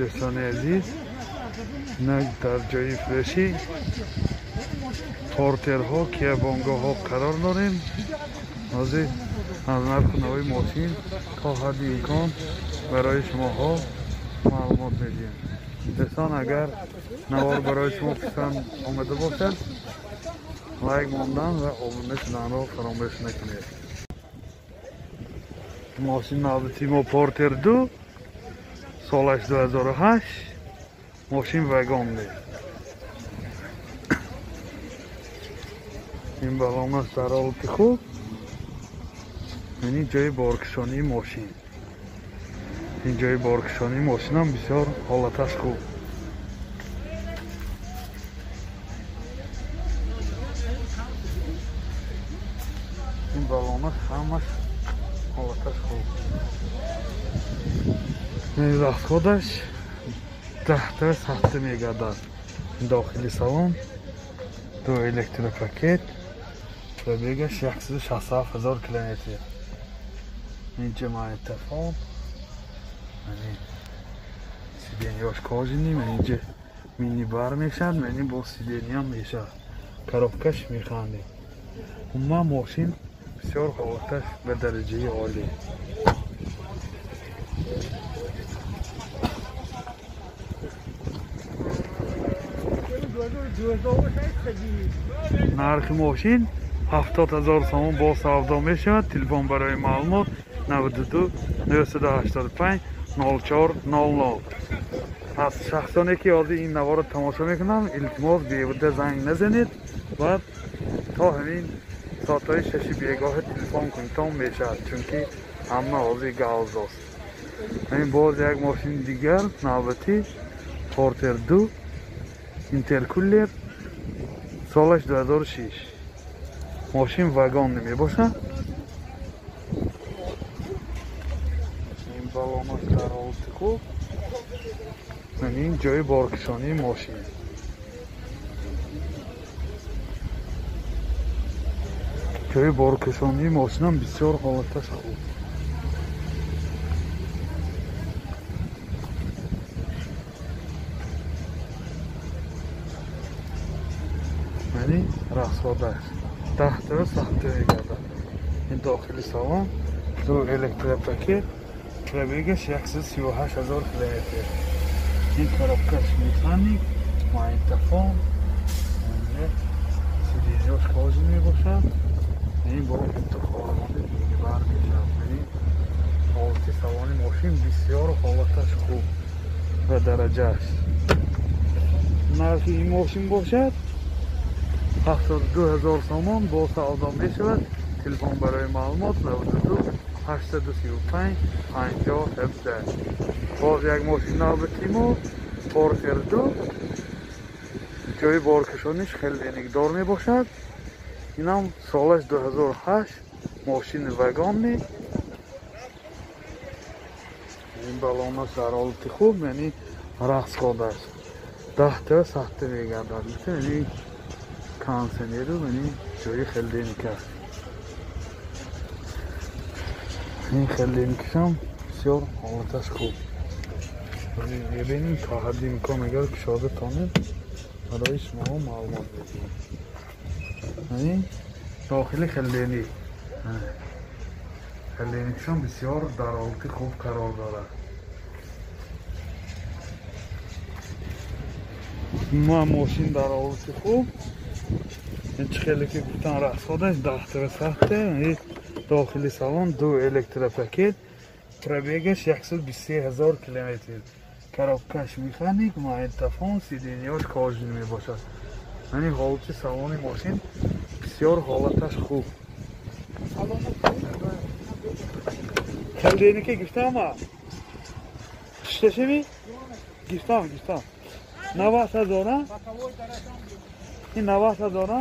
Дӯстони азиз, дар ҷои фурӯши портерҳо, киябонгоҳҳо қарор дорем. Ҳозир аз нарху нави мошин то ҳадди имкон барои шумоҳо маълумот медиҳем. Дӯстон, агар навор барои шумо писанд омада бошад, лайк мондан ва обуна шуданро фаромӯш накунед. Мошин навбати мо Портер 2, солаш 2008, мошин вагонный. Ин балонаш дар ҳолати хуб, ин ҷои боркашонии мошин. Ин ҷои боркашонии мошинам бисёр ҳолаташ хуб. Ин балонаш ҳамаш ҳолаташ хуб. Ин расходаш 10 сахта мегардад. Дохили салон ду электропакет, пробегаш 167 ҳазор километр. Инҷа магнитофон, сиденьяш кожаный, инҷа мини-бар мешавад, мани бо сиденьям мешавад. Коробкаш механӣ. Умуман мошин бисёр ҳолаташ ба дараҷаи олӣ. Нархи мошин 70 ҳазор сомон бо савдо мешавад. Телефон барои маълумот 92 985 04 00. Аз шахсоне ки ҳозир ин наворро тамошо мекунам, илтимос беҳуда занг назанед ва то ҳамин соатҳои 6 бегоҳи телефон кунитон мешавад, чунки ҳама ҳозир гавз аст. Ҳамин боз як мошини дигар навбатӣ Портер 2 интеркулер, солаш 2006, мошин вагон мебошад. Ин балонаш дар ҳолати хуб, ин ҷои боркашонии мошин. Ҷои боркашонии мошинам бисёр ҳолаташ хуб. Яъне расходаш 10 сахта мегардад. Ин дохили салон ду электропакет, пробегаш 138 ҳазор километр. Ин коробкаш механик, магнитофон, сиденьяш кожаный мебошад. Ин бо интихобони минибар мешавад. Яъне ҳолати салони мошин бисёр ҳолаташ хуб ва дараҷааш. Нархи ин мошин бошад 72 ҳазор сомон бо савдо мешавад. Телефон барои маълумот 92 835 50 17. Боз як мошин навбати мо Портер 2, ҷои боркашониш хеле миқдор мебошад. Инам солаш 2008, мошини вагонный. Ин балонаш дар ҳолати хуб, яъне расходаш 10 сахта мегардад. Яъне кондиционеру, яъне ҷои хелденик аст. Ин хелденикашам бисёр ҳолаташ хуб. Мебинем то ҳадди имкон агар кушода тонем барои шумо маълумот медиҳем. Яъне дохили хелденик, хелденикашам бисёр дар ҳолати хуб қарор дорад. Умуман мошин дар ҳолати хуб. Ин чӣ хеле ки гуфтам расходаш 10 сахта. Дохили салон ду электропакет, пробегаш 123 ҳазор километр. Коробкаш механик, магнитофон, сиденьяш кожаный мебошад. Яъне ҳолати салони мошин бисёр ҳолаташ хуб. Хелденики гирифтам ма? Шишташеми? Гирифтам, гирифтам. 90 ҳазора? Ин 90 ҳазора?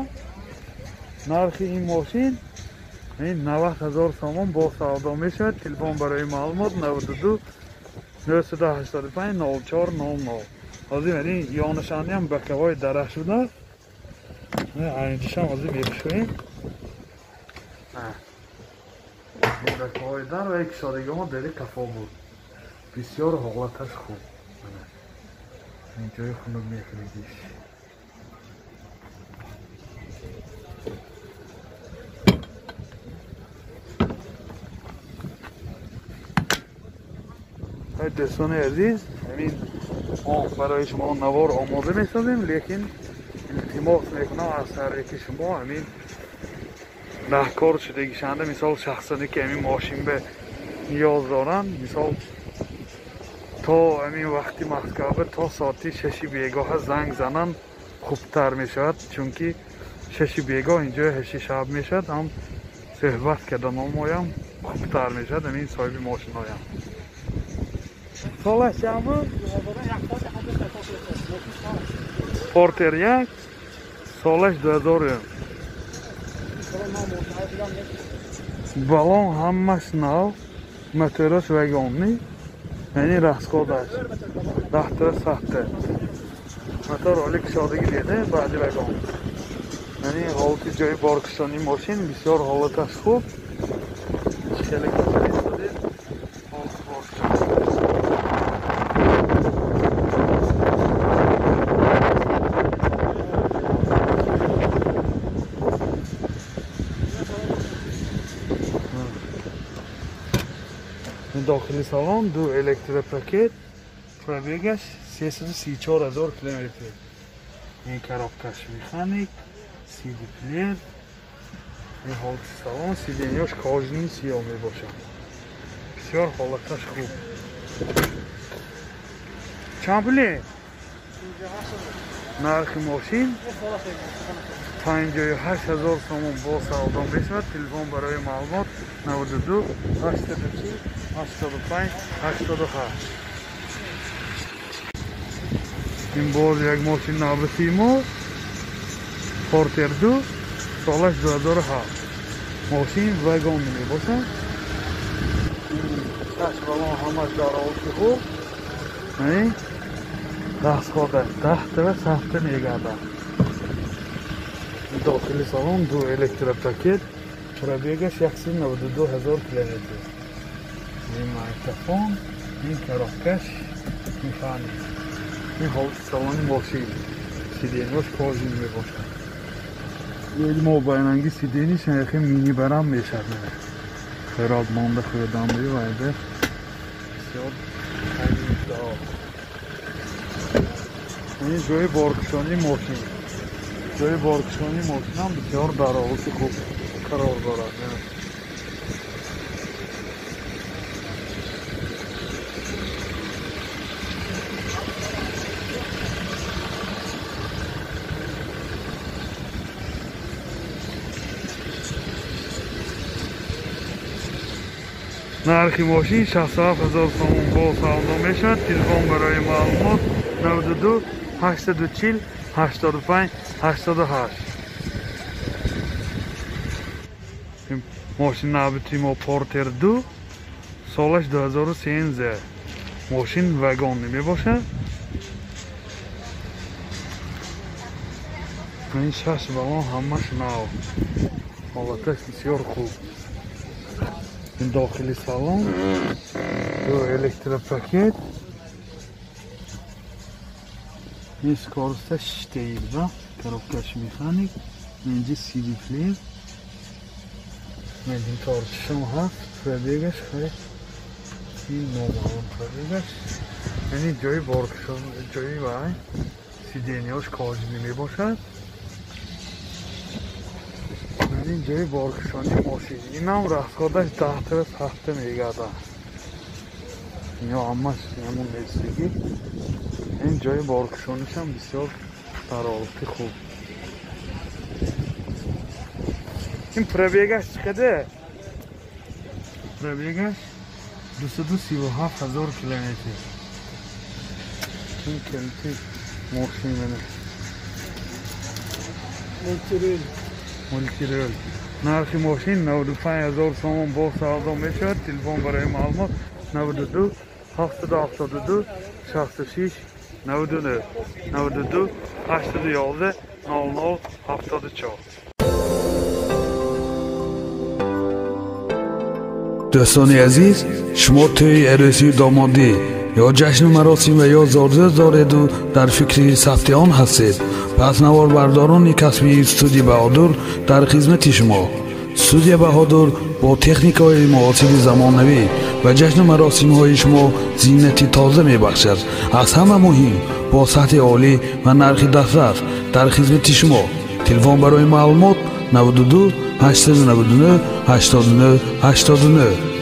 Нархи ин мошин ин 90 ҳазор сомон бо савдо мешавад. Телефон барои маълумот 92 985 04 00. Ҳозир ин ёнашаниам бакавои дарахт шудааст. Айнҷишам ҳозир мекушоем. Бакавои дар ва кушодагиҳо дери кафо буд. Бисёр ҳолаташ хуб. Ин ҷои хунук мекунидиш. Дӯстони азиз, ҳамин мо барои шумо навор омода месозем, лекин илтимос мекунам аз ҳар яки шумо ҳамин наҳкор шудагишанда, мисол шахсоне ки ҳамин мошин ба ниёз доранд, мисол то ҳамин вақти Москва то соати 6 бегоҳа занг зананд хубтар мешавад, чунки 6 бегоҳ инҷо 8 шаб мешавад, ҳам суҳбат кардан омоям хубтар мешавад ҳамин соҳиби мошиноям. Солаш чанд буд? Портер 1, солаш 2000. Балон ҳамаш нав, мотораш вагонни, яъне расходаш 10 сахта. Мотор оли кушодагӣ деда баъди вагон. Яъне ҳолати ҷои боркушонии мошин бисёр ҳолаташ хуб. Хеле ҳолати боркушонӣ. Дохили салон ду электропакет, пробегаш 334 000 километр. Ин коробкаш механик, CD плеер, ин ҳолати салон, сиденьяш кожаный сиёҳ мебошад. Бисёр ҳолаташ хуб. Чанд пуле? Нархи мошин 58 000 сомон бо савдо мешавад. Телефон барои маълумот 92 840 85 88. Ин боз як мошин навбати мо Портер 2, солаш 2007. Мошин вагон мебошад. Шаш балон ҳамаш дар ҳолати хуб. Расходаш 10 ва 7 мегардад. Дохили салон ду электропакет, пробегаш 192 000 километр. Ин магнитофон, ин коробкаш механик. Ин ҳолати салони мошин, сиденьяш кожаный мебошад. Мо байнанги сиденьяш яхе мини барам мешавад. Хӯрок монда хӯрдан вайда бисёр ин ҷои боркушонии мошин. Ҷои боркушонии мошинам бисёр дар ҳолати хуб қарор дорад. Нархи мошин 67 000 сомон бо савдо мешавад. Телефон барои маълумот 92 840 85 88. Мошин навбати мо Портер 2, солаш 2013. Мошин вагонӣ мебошад. Ин шаш балон ҳамаш нав. Ҳолаташ бисёр хуб. Ин дохили салон, ду электропакет, ин скоросташ 6 коробкаш механик, инҷа CD плеер, торчишам ҳаст, пробегаш хеле ин номаълум пробегаш. Яъне ҷои боркушон, ҷои вай сиденьяш кожаный мебошад. Ин ҷои боркушонии мошин. Инам расходаш 10 7 мегардад. Ино ҳамаш ҳамон нестигӣ. Ин ҷои боркушонишам бисёр дар ҳолати хуб. Ин пробегаш чӣ қадар? Пробегаш 237 000 километр. Ин калити мошин мене. Мултирел. Нархи мошин 95 000 сомон бо савдо мешавад. Телефон барои маълумот 92 772 66 99 92 811 00 74. Дӯстони азиз, шумо тӯи арӯсию домодӣ Ё ҷашну маросим ва ё зорзӯз дореду дар фикри сабти он ҳастед, пас наворбардорони касбии студия Баҳодур дар хизмати шумо. Студия Баҳодур бо техникаҳои муосири замонавӣ ва ҷашну маросимҳои шумо зинати тоза мебахшад. Аз ҳама муҳим, бо сатҳи олӣ ва нархи дастрас дар хизмати шумо. Телефон барои маълумот: 92 899 89 89.